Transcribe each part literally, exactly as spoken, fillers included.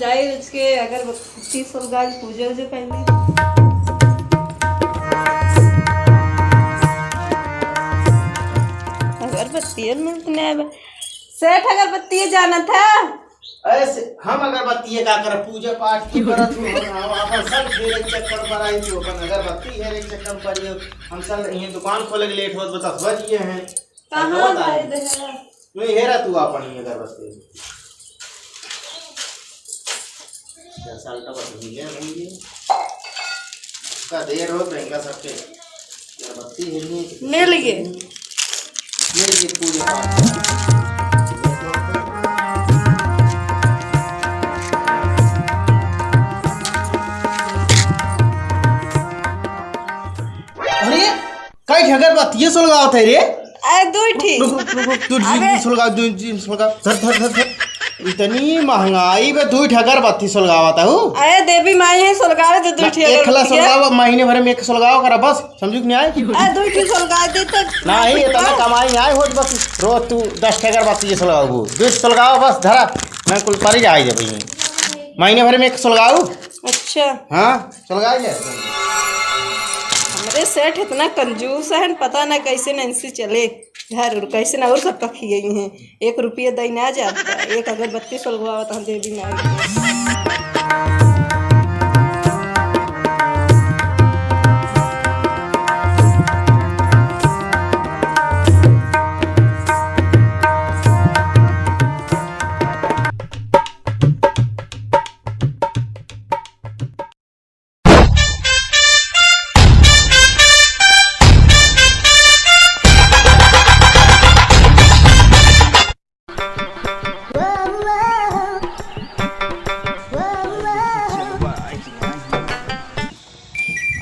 चाय रुच के अगरबत्ती सुलगाई, पूजा उजा कर ली। अगरबत्ती मिलत नहीं बा। सेठ, अगरबत्ती जानत है? अरे से-, हम अगरबत्ती का करब, पूजा पाठ की करत हूँ, हम, हम अपन सब फेरे के चक्कर पर आई, तू अपन अगरबत्ती हेरे के चक्कर पर पड़ी हो। हम सब यहीं दुकान खोले के लेट होत बा, दस बज गए हैं। कहाँ अब बता भाई दे। देहला? नहीं हेरा तू अपन ही अगरबत्ती। क्या साल का बस मिले होंगे? का देर हो गई इनका सबके। अगरबत्ती हेरनी है कि मिल गए। मिल गए पूरे। अरे, कई ठे अगरबत्ती सुलगावत है रे? अरे, दुई ठी। रुक, रुक, रुक, रुक, दुई ठी अबे। सुलगाव, दुई ठी सुलगाव। धर, धर, धर, धर। इतनी महंगाई में दुई ठी अगरबत्ती सुलगावत हूँ। अरे, देवी माई है, सुलगावे दे दुई ना, ठी एक खला अगरबत्ती है। सुलगाव, महीने भर में एक सुलगाव करा बस, समझू कि नहीं आए? अरे, दुई ठी सुलगाव दे तो। नहीं, इतना कमाई नहीं आए होत बस, रोज तू दस ठी अगरबत्ती सुलगाव, दुई ठी सुलगाव बस, धरा, मैं कुल परी जाए जब महीने भर में एक सुलगाव। अच्छा। हाँ। चल गाय ले। हमरे सेठ इतना कंजूस है, पता ना कैसे नैंसी चले घर उर, कैसे ना और सब कखी गई हैं। एक रुपया दई ना जाता, एक अगरबत्ती सुलगवावत हम देवी ना।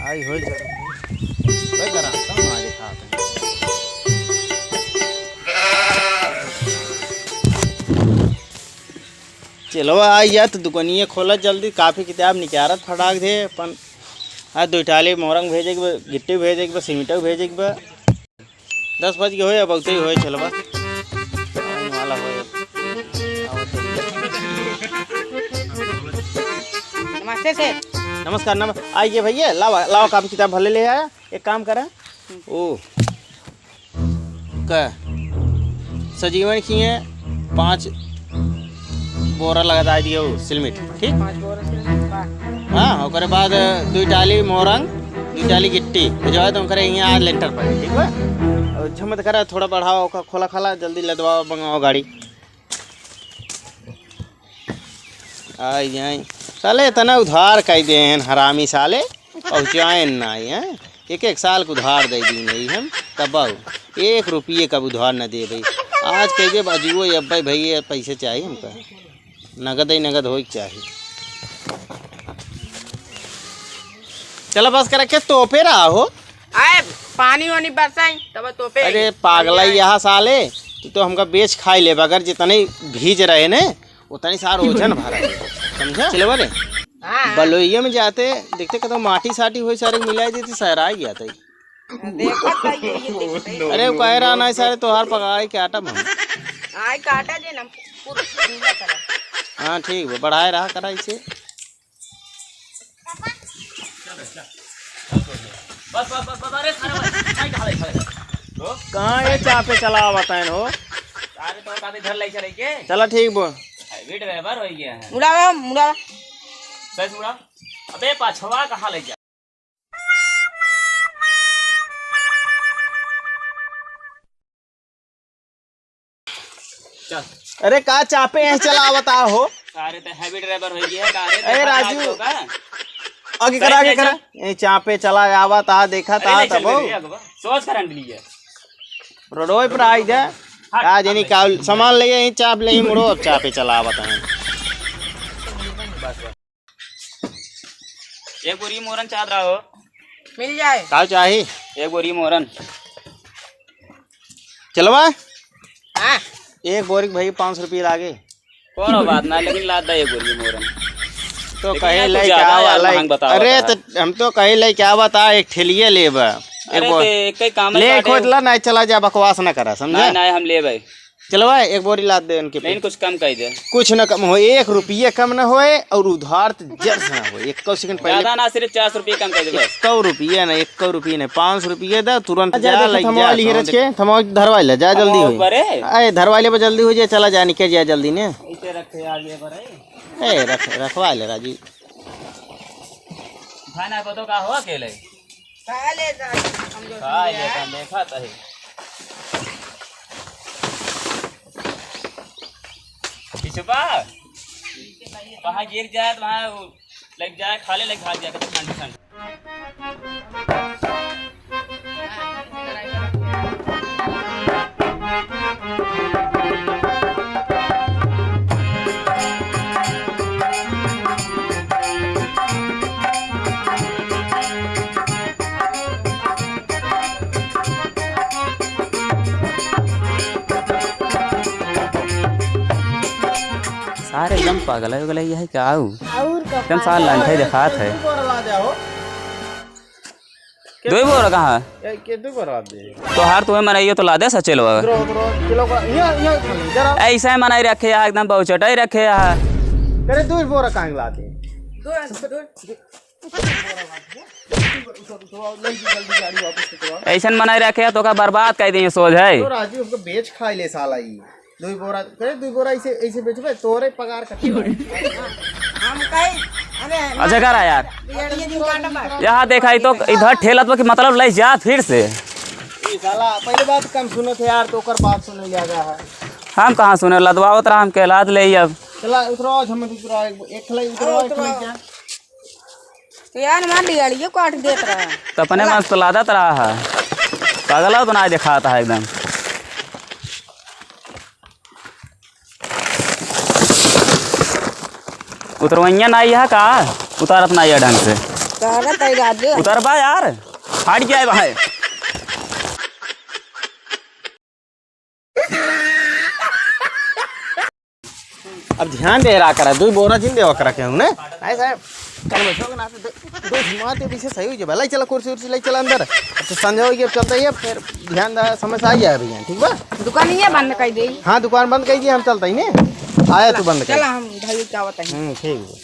आई होई जरा। भाई करा, तब ना आगे था। चेलवा आई जा तो दुकानिया खोला जल्दी, कापी किताब निकारत फटाक दे अपन। आ दुई टाली मोरंग भेजे के बा, गिट्टी भेजे के बा, सीमेंट भेजे के बा। दस बज के होए, अब अउते ही होए चेलवा। आने वाला होए। नमस्ते सेठ। नमस्कार, नम-, आइए भैया, लावा, लावा कापी किताब भले ले आया। एक काम करा, ओ, का? सजीवन किहे पाँच बोरा लगा दियो सिलमिट, ठीक? पाँच बोरा सिलमिट बा। हाँ, ओकरे बाद दुई टाली मोरंग, दुई टाली गिट्टी, भेजवा दो ओकरे यहाँ लेंटर पर, ठीक बा? और झमत करा, थोड़ा बढ़ाओ, ओका खोला खाला, जल्दी लदवाओ, मंगाओ गाड़ी। आई जाए। साले इतना उधार कई दे हैं हरामी साले, पहुँचाए ना आई हैं। एक एक साल के उधार दे दी नहीं हम, तब एक रुपये का उधार न दे भाई। आज कह दे बाजुओ ये अब्बे भैया पैसे चाहिए हमका, नगद ही नगद होई के चाहिए। चला बस कर रखे तोपे रहा हो। आए पानी वानी बरसाई तब तोपे। अरे पागला यहाँ साले, तू तो हमका बेच खाई ले, अगर जितने भीज रहे ने उतनी सार ओजन भरा है, समझा? चले वाले हाँ। बलोइया में जाते देखते कतो माटी साटी होई सारे मिलाई देती, सहराई गया था। देखत है ये, ये देखत है। अरे वो कहे रहा ना सारे तोहार पकाए के आटा में। आई काटा जे ना पूरा ढीला करा। हाँ ठीक बा, बढ़ाए रहा करा इसे। बस, बस, बस, बस, अरे, सारे भाई, भाई, खा ले, खा ले। तो? कहाँ ये चापे चलावत हैं हो? सारे तो काफी घर ले चले के। चला ठीक बा। Heavy driver हो गया है। मुड़ावा, मुड़ावा। सही से मुड़ा। अबे, पाछवा कहाँ ले जा? चल। अरे का चापे यहीं चलावत आ हो? अरे तो heavy driver हो गया है, का रे? अरे देखा राजू। आज तो का? आगे करा, आगे करा। ये चापे चला आवत आ, देखा अरे था नहीं चल तब। रही है, अगवा। सोच करंट लिया। रोडोय पर आई जा। हट, आज हट, यानी हट। का सामान ले यहीं चाप ले ही मुड़ो, अब चापे चलावत हैं। बस, बस। एक बोरी मोरन चाहत रहा हो। मिल जाए। का चाही? एक बोरी मोरन। चलवा? हाँ। एक बोरी के भाई पाँच सौ रुपये लागे। कोनो बात ना, लेकिन ला दे एक बोरी मोरन। तो लेकिन कहे यार, ले कुछ क्या ज्यादा यार, वाला महंग बतावा अरे था। तो हम तो कहे ले क्या बता, एक ठेलिया लेबा। एक अरे बोर-, तो एक ही काम है, ले काटे। खोद ला, नहीं चला जा, बकवास ना करा, समझा? नहीं, नहीं, हम लेबे। चलवा, एक बोरी लाद दे उनके पे। नहीं, कुछ कम कर दे। कुछ न कम होए, एक रुपया कम न होए और उधार तो जर से न होए। एक सेकंड पहले ज्यादा ना, सिर्फ चार सौ रुपये कम कर दे बस। एक रुपया न, एक रुपया न, पाँच सौ रुपया दे, तुरंत जा, जा, देखो, लग थमवा जा, ली, रच के, थमवा धरवा ले, जा, जल्दी होई। अरे, धरवा ले, बस जल्दी हो जाए, चला जा, निकल जा जल्दी ने। इसे रखे यार, ये पर है। ए, रख, रखवा ले राजू। खाना को तो का हो अकेले? खा ले जा, हम जो खा ले, है। हम देखा तो है। पिछुपा, वहाँ गिर जाए तो वहाँ वो लग जाए, खा ले, लग भाग जाए, तो ठंड ठंड। सारे एकदम पागल है, उगल है, यही का आऊ? और का एकदम साला पागल लंठे है, देखात है। दुई बोरा कहाँ है? ए, के दुई बोरा दे? तोहार तुम्हें मनाइयो तो ला दे सचेलवा। उतरो, उतरो, किलो का, यहाँ, यहाँ, जरा। ऐसा ही मनाई रखे है, एकदम बहुचटाई रखे है। करे दुई बोरा काहे ला दे? दो, दो। उतरो, उतरो, जल्दी, जल्दी गाड़ी वापस उतरो। ऐसन मनाई रखे है, तो का बर्बाद कर दिए सोझ है। तो राजू हमको बेच खाई ले साला ई। दुई बोरा, करे दुई बोरा ऐसे, ऐसे बेचबे, तोरे पगार कते बा? हम कई, अरे, अच्छा करा यार। ये, ये दिन काटा बा। यहाँ देखा, ई तो इधर ठेलत बा कि मतलब ले जा फिर से। ई साला पहले बात कम सुने थे यार, तो ओकर बात सुने लगा है। हम कहाँ सुने, लदवावत रहा, हम के लाद ले अब। चला उतरो, आज हम उतरो, एक, एक खलाई उतरो, अरे एक खलाई उतरो। क्या? तो यार, हमार डियाड़ियो काट देत रहा। तो अपने मन तो लादत रहा है। पागल हो तो ना देखात है एकदम। उतरवैया ना आई है का? उतारत ना आई है ढंग से। उतारत आई राजू। उतरबा यार, हट जाए भाई। अब ध्यान दे रहा करा, दुई बोरा जिन देवा करा केहू ने। नहीं साहब, कल बैठो ना, तो दो, दो घुमा दे, पीछे सही हो जाए। लाई चला कुर्सी उर्सी, लाई चला अंदर। अब तो संझा हो गया, अब चलता ही है, फिर ध्यान दा, समय से आ जाए भैया, ठीक बा? दुकानिया बंद कर दे। हाँ, दुकान बंद कर दिया, हम चलता ही ने। आया तू बंद कर। चला, हम भाई क्या बताएं। हम्म, ठीक बा।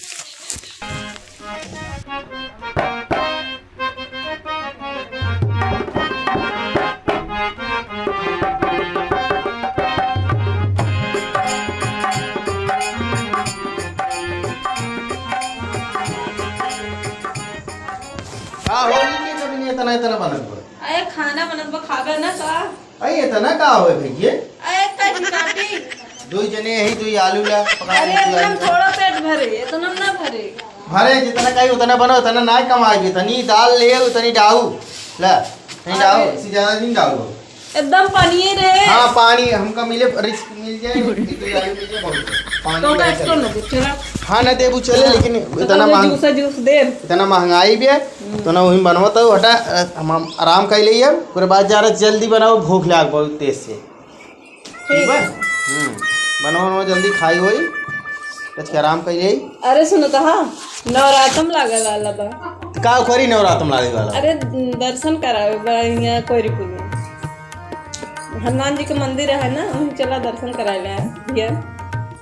का हो, ई के जमीन इतना, इतना बनत बा? अरे, खाना बनत बा, खाबे ना का? अरे, इतना का होए भैया? अरे, कई काटी? दुई जने यही, दुई आलू ला, पका अरे, ले, दुई इतना आलू। थोड़ा पेट भरे, इतना ना भरे। भरे, जितना कही उतना बनाओ, उतना ना कमाई, जितनी दाल ले, उतनी डाऊ। ला, नहीं डाऊ, अरे। इससे ज्यादा नहीं डाऊ। एकदम पानी रहे। हाँ, पानी हमका मिले, रिस्क मिल जाए, एक दो आलू मिल जाए, बहुत है। पानी तो का रहे, extra चले। ना दे, चला। हाँ, ना देबू चले, लेकिन तो इतना का महंग-, जूस है, जूस दे। इतना महंगाई भी है, हम्म। तो ना वही बनवा तो हटा, अ, हम, हम आराम कर लिए, पूरे बात जा रहा, जल्दी बनाओ, भूख लाग बहुत तेज से। ठीक बा? हम्म। बनवा, बनवा, जल्दी खाई होई। रच के आराम कर जाई। अरे सुनो तो, हाँ, नवरातम लागे वाला बा। का करी नवरातम लागे वाला? अरे, दर्शन करावे बा, यहाँ कोयरीपुर में। हनुमान जी के मंदिर है ना, वहीं चला दर्शन कराए ले भैया।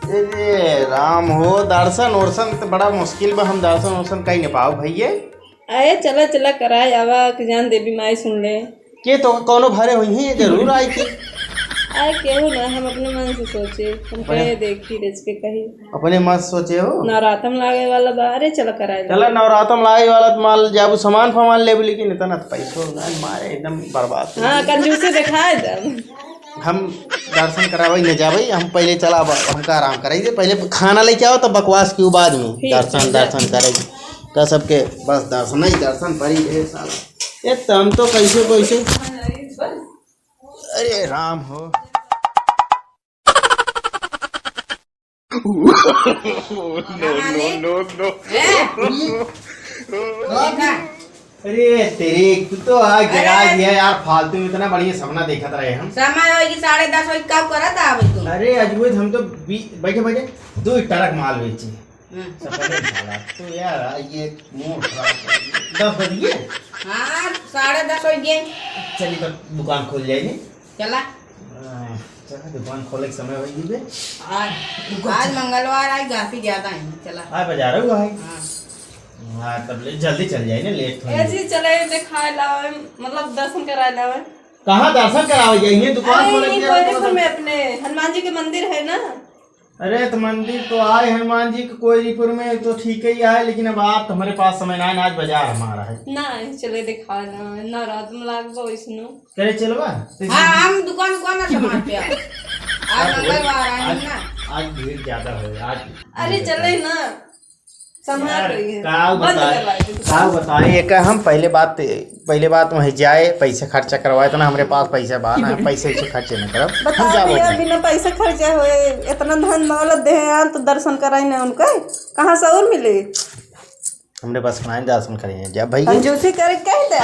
ए रे राम हो, दर्शन उर्शन तो बड़ा मुश्किल बा, हम दर्शन उर्शन कहीं नहीं पाओ भैया। अरे चला, चला कराए आवा, कि जान देवी माई सुन ले। के तो कौनो भरे होइहीं, जरूर आई के। अरे केहू ना, हम अपने मन से सोचे, हम अपने कहे देखी रच के कही। अपने मन से सोचे हो? नवरातम लागे वाला बा, अरे चला कराए ले। चला नवरातम लागे वाला तो माल जाबू सामान फामान लेबू, लेकिन इतना तो पैसो ना मारे, एकदम बर्बाद। हाँ, कंजूसी दिखाए दे। हम दर्शन करावे न जावे, हम पहले चला, अब हमका आराम कराई दे, पहले खाना लेके आओ, तब बकवास की बाद में। ठीक, दर्शन, ठीक। दर्शन कराई का सबके बस दर्शन ही दर्शन पड़ी है साला। ये तो हम तो कैसे कैसे, अरे राम हो। No, no, no, no। ए? अरे तेरे, तू तो आज अरे। जगा दिया यार, फालतू में इतना बढ़िया सपना देखत रहे हम। समय होई कि साढ़े दस होई, का करत आवे तू? अरे अजूबे हम तो बी-, बैठे बैठे दो ट्रक माल बेचे। हम्म। सपने में साला, तो यार ये मूड खराब कर दिया। दस बज गए? हाँ, साढ़े दस हो गए। चलिए तो दुकान खोल जाएगी। चला। हाँ, चला, दुकान खोले के समय होइ गई बे। आज, आज मंगलवार, आज गाहकी ज्यादा है, चला। आज बाजार हुआ है। हाँ। हाँ, तब ले, जल्दी चल जाए ना, लेट हो ऐसे जाए। ही चले, देखाए लावे, मतलब दर्शन कराए लावे। कहाँ दर्शन करावे जाइए? दुकान अरे, खोले यहीं के कोयलीपुर में अपने हनुमान जी के मंदिर है ना। अरे, तो मंदिर तो आए हनुमान जी के कोयलीपुर में, तो ठीक ही आए, लेकिन अब आप, हमारे पास समय ना है, आज बाजार हमारा है। ना, चले देखा ना, ना रात में लागबो इसनो। चले चलवा? हाँ, हम दुकान, दुकान ना संभाल पे आओ। आज आज मंगलवार आए आज, ना। आज भीड़ ज्यादा हो, आज अरे, भीड़ ज्यादा चले है। ना। संभाल यार, रही है। का बंद बताए, करवा दे दुकान। का बताए, एक हम पहले बात, पहले बात वहीं जाए, पैसे खर्चा करवाए, इतना हमरे पास पैसा बा ना, पैसे वैसे खर्चे न करब। हम बताओ जाबो भैया, नहीं। बिना पैसे खर्चे हुए इतना धन दौलत दे हैं यार, तो दर्शन कराई ना उनको, कहाँ से और मिले? हमरे पास नहीं दर्शन करेंगे, जा भैया। कंजूसी करे कह दे।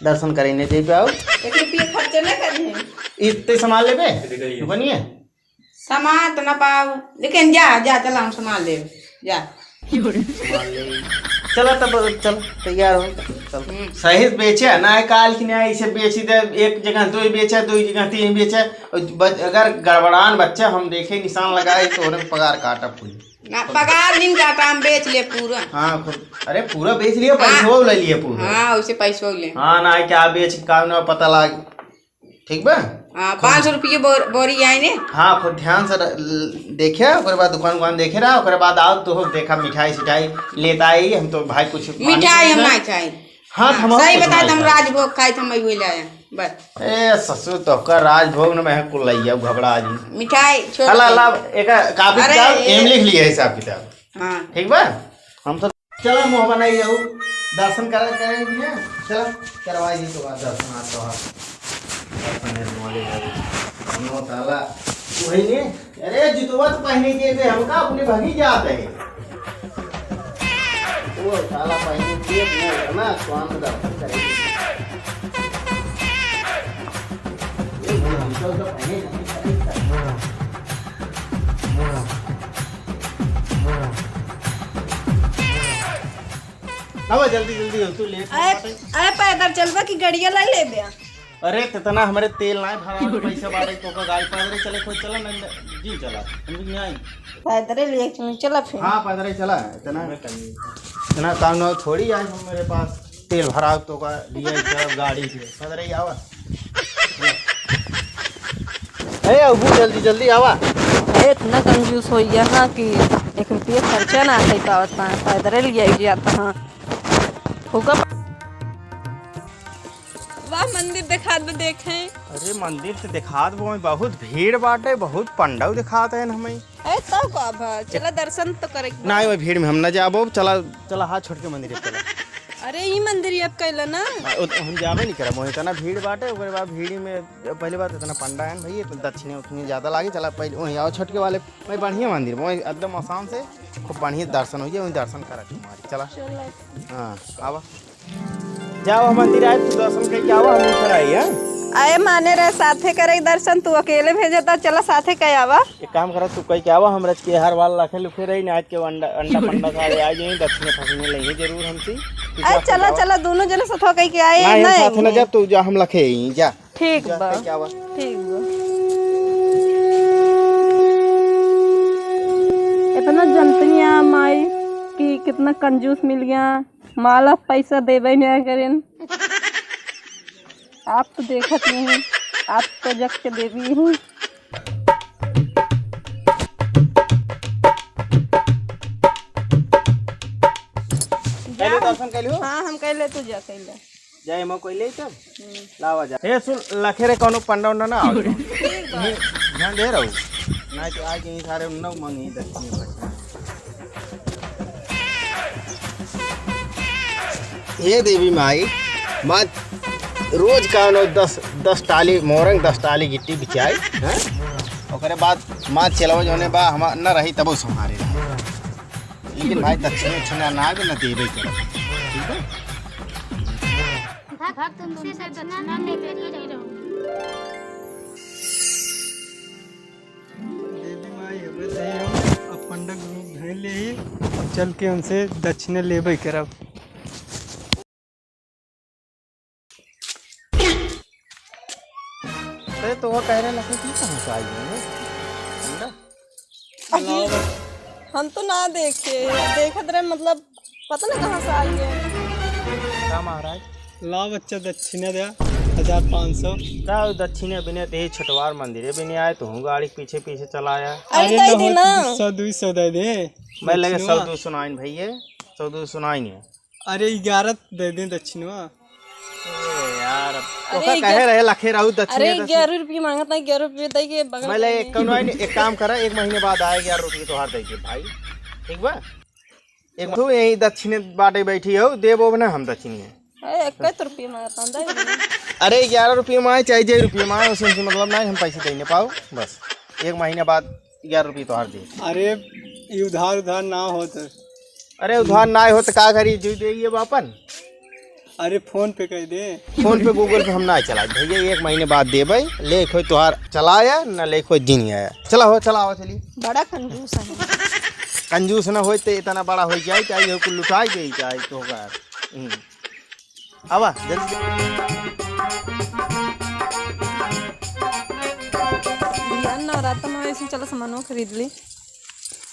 दर्शन करेंगे, जे पे आओ। एक रुपये खर्चे ना करेंगे। इतने सामान लेबे? दुकानिए? सामान तो ना पाओ, लेकिन जा, जा, चला, हम सामान लेब, जा। चला तब, चल, तैयार हो, चल। हम्म। सही से बेचे, ना है काल की ना ऐसे बेची दे, एक जगह दो ही बेचे, दो ही जगह तीन बेचे, और बच-, अगर गड़बड़ान बच्चा हम देखे निशान लगाए तो उन्हें पगार काटा फूल। ना, पगार दिन काटा, हम बेच ले पूरा। हाँ, खुद, अरे पूरा बेच लिया, हाँ। पैसो ले लिए पूरा। हाँ, उसे पैसो ले। हाँ, ना है क्या बेच, का ना पता लाग। ठीक बा? हाँ, पाँच सौ रुपये बोर-, बोरी आई ने। हाँ, खूब ध्यान से र-, ल-, देखे, ओकरे बाद दुकान उकान देखे रहा, ओकरे बाद आओ तो देखा मिठाई सिठाई लेता आई, हम तो भाई कुछ पानी मिठाई हम पीना। ना खाई। हाँ, हाँ, हम सही कुछ बताए ना तो हम खाई। राजभोग खाई थे, हम वही लाए, बस। ए ससुर, तो का राजभोग न मैं कुल लइया घबरा जी। मिठाई छोड़ अला, दे। अला, एक कापी अरे, किताब ए- एम लिख लिया हिसाब किताब। हाँ। ठीक बा? हम तो चला, मुँह बनाई जाऊ, दर्शन करा, करे भैया, चला, करवाई दी तो बात दर्शन, आज तो आप दर्शन है, मोले जाऊ। हम लोग साला वही ने, अरे, जुतवा तो पहने के थे, हमका अपने भगी जात है। वो साला पहने के थे, ना, स्वान दर्शन करेंगे। ये वो जूता तो पहने नहीं, पहने नहीं। आवा, जल्दी, जल्दी हो, तू लेट हो अरे, बाटे। अरे, पैदल चलबा कि गड़िया ला लेबे? अरे, तेतना हमरे तेल नाहीं भरा, पैसा बाटे, तो का गाड़ी पैदल चले, कोई चला नहीं, जी चला, हम भी नहीं आई। पैदल लिए चलो, चला फिर। हाँ, पैदल चला, इतना, इतना काम ना थोड़ी आई मेरे पास। तेल भराव तो का लिए चलब गाड़ी के। पदरे आवा। ए, अबू जल्दी, जल्दी आवा। ए, इतना कंजूस हो गया ना कि एक रुपये खर्चा ना कर पावत ना, पैदल लिए जाता हाँ। होगा। वाह, मंदिर देखात बा, देखें। अरे, मंदिर तो देखात बा, बहुत भीड़ बाटे, बहुत पंडाल देखात है हमें। अरे, तब का भा? चला, दर्शन तो करे के बा। नहीं, वही भीड़ में हम ना जाबो। चला, चला, हाँ, छोटके मंदिर पे चला। अरे, ई मंदिर अब कैला ना। आ, ओ, हम जाबे नहीं करब, वहीं इतना भीड़ बाटे, ओकरे बाद भीड़ में पहले बात इतना पंडा है ना भैया, तो दक्षिणे उक्षिणे ज्यादा लागे। चला, पहले वहीं आओ, छोटके वाले, वहीं बढ़िया मंदिर, वहीं एकदम आसान से खूब बढ़िया दर्शन हो जाए, वहीं दर्शन करा तुम्हारी। चला। चला। हाँ, आवा। जाओ, हम मंदिर आए, तू दर्शन करके आवा, हम ऊपर आई, हाँ? आए माने रहे साथे करे दर्शन, तू अकेले भेजता, चला साथे कह आवा। एक काम करा, तू कह के आवा, हम रच के हर बार लाखे लुखे रही, नाच के अंडा, अंडा पंडा खा के आ जाई, दक्षिणे फसने लेंगे जरूर हमसे। तू अरे साथे चला, जावा। चला, दोनों जने साथ कह के आए, नहीं, हम नहीं, साथे ना नहीं। जा, तू जा, हम लखे ही, जा। ठीक जा, बा। कह के आवा। ठीक बा। इतना जनतनिया माई कि कितना कंजूस मिल गया। माला पैसा देबे नहीं करेन। आप तो देखत नहीं, आप तो जग के देवी हूँ। कैले दर्शन कैले हो? हाँ, हम कैले, तू जा कैले। जाए, मैं कोई ले तब? हम्म। लावा जा। ए, सुन, लखे रे, कौनो पंडा उंडा ना आओ। ठीक बा। ध्यान दे रहो। ना तो आज यहीं सारे उन्ना मांगी दक्षिणे पैसा। हे देवी माई, माँ रोज का नो दस, दस टाली मोरंग, दस टाली गिट्टी बिचाई, हैं? ओकरे बाद माँ चलवा जौने बा, हम न रही तबो संहारे रही। लेकिन भाई दक्षिण उक्षिण ना आवे, न देबे करे। ठीक है? भक्त तुमसे दक्षिणा लेते ही रहो। देवी माई, हमें सही हो, अब पंडा के रूप धर ले ही, अब चल के उनसे दक्षिणा लेबे करब। अरे तो वो कह रहे लगे कि कहाँ से आई है ये? अंडा? अरे, हम तो ना देखे, देखत रहे, मतलब, पता ना कहाँ से आई है। का महाराज? लाओ बच्चा, दक्षिणा द्या, हजार पाँच सौ। का दक्षिणा बिना ते छठवार मंदिर है, बिना आए तो हूँ गाड़ी के पीछे पीछे चला आया। अरे, अरे दे ना दी हो, ना। सौ दुई सौ दे दे। मैं लगे दक्षिणवा। सौ दुई सौ नाइन भैया, सौ दुई सौ नाइन है। अरे, ग्यारह दे दे दक्षिणवा। अरे यार, अब अरे, तोका कहे ग्या-, रहे लखे रहू दक्षिणा अरे, दक्षिणा। ग्यारह रुपये मांगत ना, ग्यारह रुपये दे के बगल मैं ले में। एक कौनो आइन, एक काम करा, एक महीने बाद आए ग्यारह रुपये तोहार दे के भाई, ठीक बा? एक तू यही दक्षिणे बाटे बैठी हो, देबो ना हम दक्षिणे। अरे, इक्कीस रुपये मांगत ना, दे दे। अरे, ग्यारह रुपये में आए, चाहे जे रुपये में आए, उसे हमसे मतलब ना, हम पैसे देने पाओ, बस। एक महीने बाद ग्यारह रुपये तोहार दे। अरे, ये उधार, उधार ना होत। अरे, उधार ना होत, का करी, जो दे ये बापन। अरे, फोन पे कह दे। फोन पे, Google पे हम ना चलाए भैया, एक महीने बाद देबै। लेख होई तोहार चलाया, ना लेख होई दिन आया। चला हो, चला हो, चली। बड़ा कंजूस है। कंजूस ना होई तो इतना बड़ा हो जाए, चाहे हो कुल लुटाई दे, चाहे तो होगा। हम्म। आवा, जल्दी। भैया, नवरात्र में ऐसे चलो सामानो खरीद ली।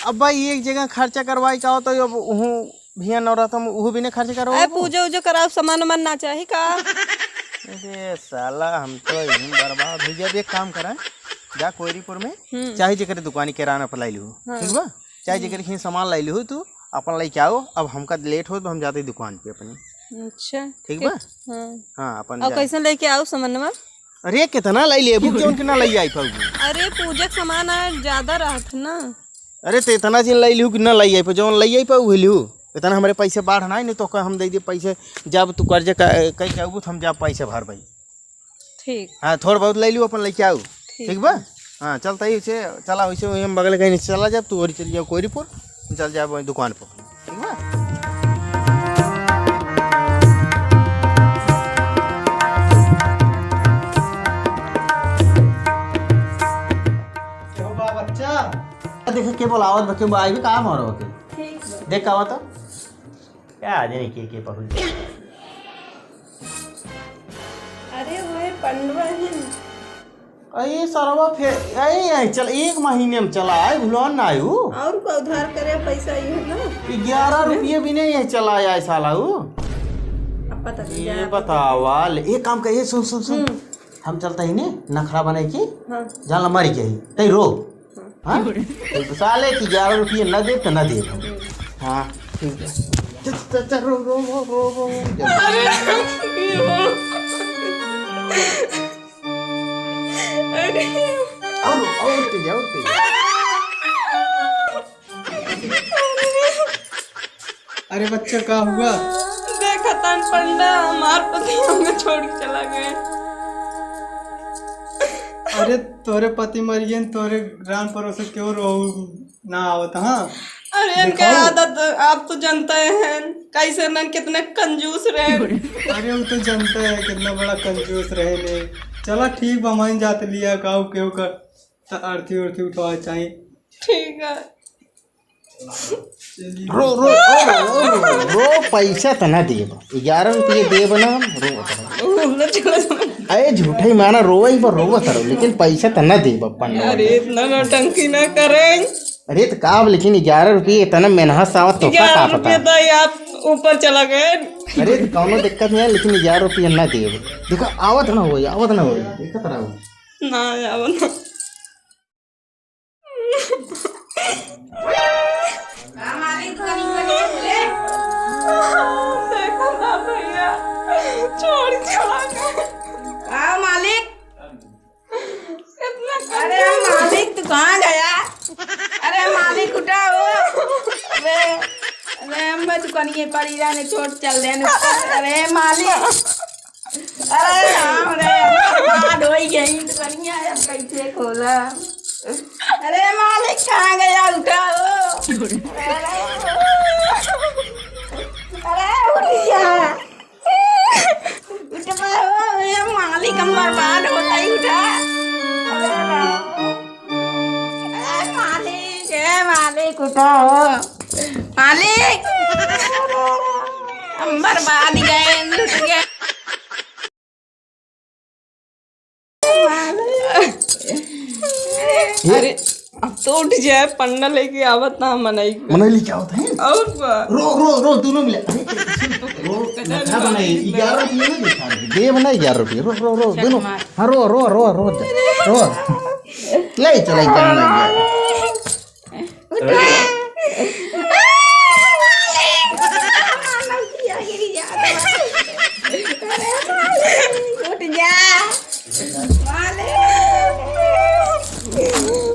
अब भाई, एक जगह खर्चा करवाई का हो, तो अब उहू भैया नवरात्र में उहू भी नहीं खर्च करो। अरे, पूजा उजा कराओ, सामान वामान ना चाही का? अरे साला, हम तो यहीं बर्बाद हो गया। अब एक काम करा, जा कोयरीपुर में हम्म। चाहे जेकर दुकानी किराना पर लाई लिहू, हाँ। ठीक बा? चाहे हम्म। जेकर ही सामान लाई लिहू, तू अपन लेके आओ। अब हमका लेट हो तो हम जाते दुकान पे अपनी। अच्छा, ठीक बा? हाँ। हाँ, अपन और जा। कैसे लेके आओ सामानवा? अरे, कितना लाई लेबू, जौन के ना लाई आई पाऊ? अरे, पूजा के सामान आज ज्यादा रहत ना। अरे, तो इतना जिन लाई लिहू कि ना लाई आई पाऊ, जौन लाई आई पाऊ, उहे लिहू। इतना हमरे पैसे बाढ़ ना, नहीं तो का हम दे दे पैसे, जब तू कर्जा क-, कई के आबू, तो हम जब पैसे भर भाई। ठीक। हाँ, थोड़ा बहुत लाई लिहू, अपन लेके आऊ। ठीक। ठीक बा? हाँ, चलता ही उसे, चला वैसे वही हम बगल कहीं चला जाब, तू और चल जाओ कोयरीपुर, चल जाब वही दुकान पर। ठीक बा? क्यों बा बच्चा? देखा के बोलावत बा, के बा, आई भी काम हो रहा के? ठीक बा। देख का आवत? क्या आ जाने के, के पहुँच। अरे वह पंडवा है। अरे सरवा फे-, अरे यही चल, एक महीने में चला आए, भुलौन ना आए उ। और का उधार करे पैसा ये ना? ग्यारह रुपये भी नहीं है चला आए साला उ। अब पता नहीं ये क्या बतावा ले, एक काम करिए, सुन, सुन, सुन। हम्म। हम चलता ही ने नखरा बनाए के, हाँ। जाला मर गई, तई रो। हाँ। हाँ? तो साले की ग्यारह रुपये न दे तो न दे हम। हम्म। हाँ, ठीक है। चल, चल, चल, रो, रो। अरे, अरे। और, और तेज, और तेज। अरे बच्चा, का हुआ? देखा तान पंडा, हमार पति हमके छोड़ के चला गए। अरे तोरे पति मर गए, तोरे रान परोसे क्यों रो ना आवत, हाँ? अरे इनके देखो। आदत आप तो जानते हैं, कैसे ना कितने कंजूस रहे। अरे वो तो जानते हैं कितना बड़ा कंजूस रहे ने। चला ठीक बा, मान जात लिया, काऊ केहू का त अर्थी उर्थी उठवा चाही। ठीक है। रो, रो, रो, रो, रो, रो, पैसा त ना देब। ग्यारह रुपये देब ना हम, रो। अरे झूठा ही माना, रोवई पर रोवत रहो, लेकिन पैसा त ना देब अपन लोगन। अरे इतना नौटंकी ना करें। अरे त का अब, लेकिन ग्यारह रुपये इतना मेहनत से आवत तो का, का ग्यारह रुपये पता? तो आप ऊपर चला गए। अरे त कौनो दिक्कत नहीं है, लेकिन ग्यारह रुपये ना देब। देखो आवत ना होई, आवत ना होई, देखत रहो। ना आवत ना। देखो ना भैया, छोड़ के आ गए। का मालिक? इतना अरे मालिक, तू कहाँ गया? अरे मालिक, उठा हो। अरे, अरे, हम दुकानिए पर ही जाने, छोड़ चल देने। अरे मालिक, अरे राम रे, बर्बाद होई गई दुकनिया, अब कैसे खोला? अरे मालिक, कहाँ गया? उठा हो। अरे, अरे उठिया। उठा हो, ए मालिक, हम बर्बाद होता ही उठा। अरे राम। ए मालिक, ए मालिक, उठा हो। मालिक, हम बर्बाद गए, लुट गए। अरे, अब तो उठ जाए, पन्ना लेके आवत ना मनई के। मनई लेके आवत है? और का? रो, रो, रो, दोनों मिले। अरे, रो, ना मनई, ग्यारह रुपये ना दे, दे मनई ग्यारह रुपये, रो, रो, रो, दोनों। हाँ, रो, रो, रो, रो, रो। ले चले, ग्यारह। उठ जा। मालिक,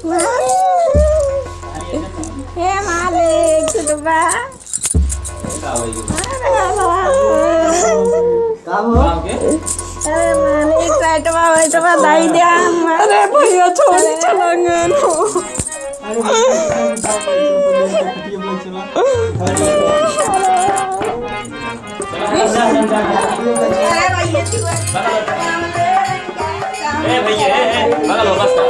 मालिक, हे मालिक, सुनबा। का हो? अरे मालिक, पेटवा वेटवा दाई दे हम। अरे भैया, छोड़ी चलांगे। अरे भैया, तू ए भैया, ए, ए, बगल हो, बस कर।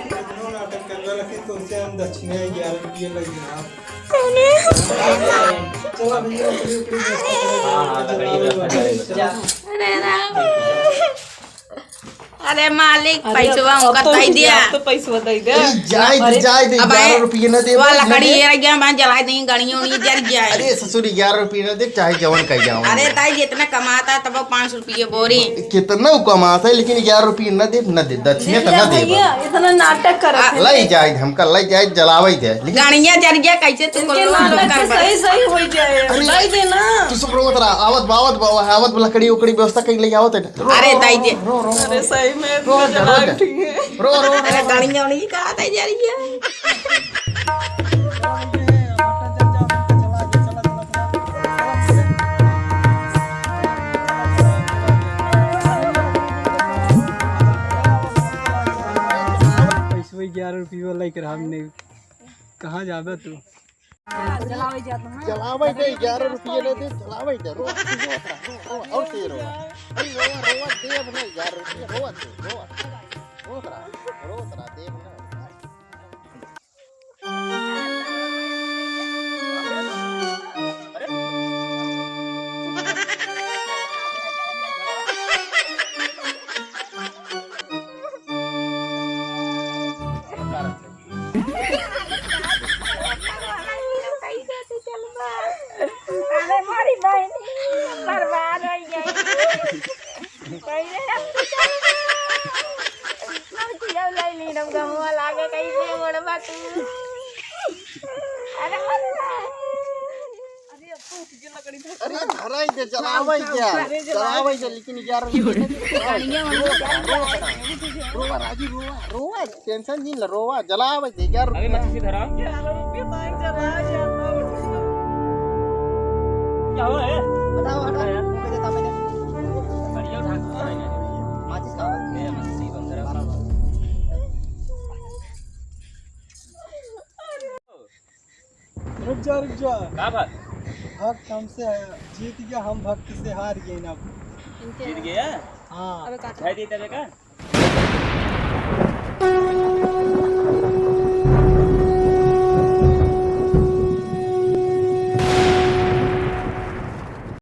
कितनो नाटक करवा लगी, तुमसे हम दक्षिणा ग्यारह रुपये लगी ना। चला भैया, लकड़ी, लकड़ी व्यवस्था करेंगे। हाँ, हाँ, लकड़ी व्यवस्था करेंगे। अरे राम। अरे मालिक, अरे पैसवा अब, अब उनका तो दे दिया। अब तो पैसवा दे दे। ए, जाए दे, अरे, जाए दे, अब ग्यारह रुपये ना दे, वो लकड़ी ये रह गया, मैं जला देंगे, गड़ियों नहीं जल जाए। अरे ससुर, ग्यारह रुपये ना दे, चाहे जवन कह जाओ। अरे ताई, जितना कमाता है, तब वो पाँच सौ रुपये बोरी। कितना वो कमाता है, लेकिन ग्यारह रुपये ना दे, ना दे, दक्षिणा तो ना दे। भैया, इतना नाटक करत है। ले जाए, हमका ले जाए, जलावे दे। लेकिन गड़िया जल गया, कैसे तू इनके बोल रहा नाटक है? सही, सही हो जाए। अरे, दे देना। तू सब रोवत रहा, आवत, आवत, आवत लकड़ी उकड़ी व्यवस्था कहीं ले आवत है। अरे, ताई जी। रो, रो, रो। अरे, सही में रो, इतना रो, दिमाग रो। ठीक है। रो, रो, रो। अरे, गाड़ी में नहीं कहा था, जा रही है। पैसवा ग्यारह रुपये वाला लेकर हमने कहाँ जाबे तू? जलावे जात हूँ। जलावे दे, ग्यारह रुपये ले दे, जलावे दे, रो, रो, रो, रो, और के रो। अरे रो, रो, दे अब नहीं, ग्यारह रुपये, रो, रो, रो, रो, रो, दे अब नहीं। अरे मोरी बहिनी, बर्बाद हो गई। पहिले हम तो चल गए। हम किया लाई ली, हम गमवा लागे, कैसे मोड़बा तू? अरे मोरी बहिनी। अरे धराई दे, जलावे दे, जलावे दे, लेकिन यार, रोवा, रोवा, राजू, रोवा, रोवा, टेंशन नहीं ले, रोवा, जलावे दे, यार। अरे, मच्छी धरा। क्या हुआ है? हटाओ, हटाओ। बढ़िया उठा के उठाएंगे। माचिस कहाँ है? मेरा माचिस ही बंद है। रुक जा, रुक जा। का बात? भक्त हमसे जीत गया, हम भक्त से हार गए ना। जीत गया? हाँ। अबे का दिखाई देता है का?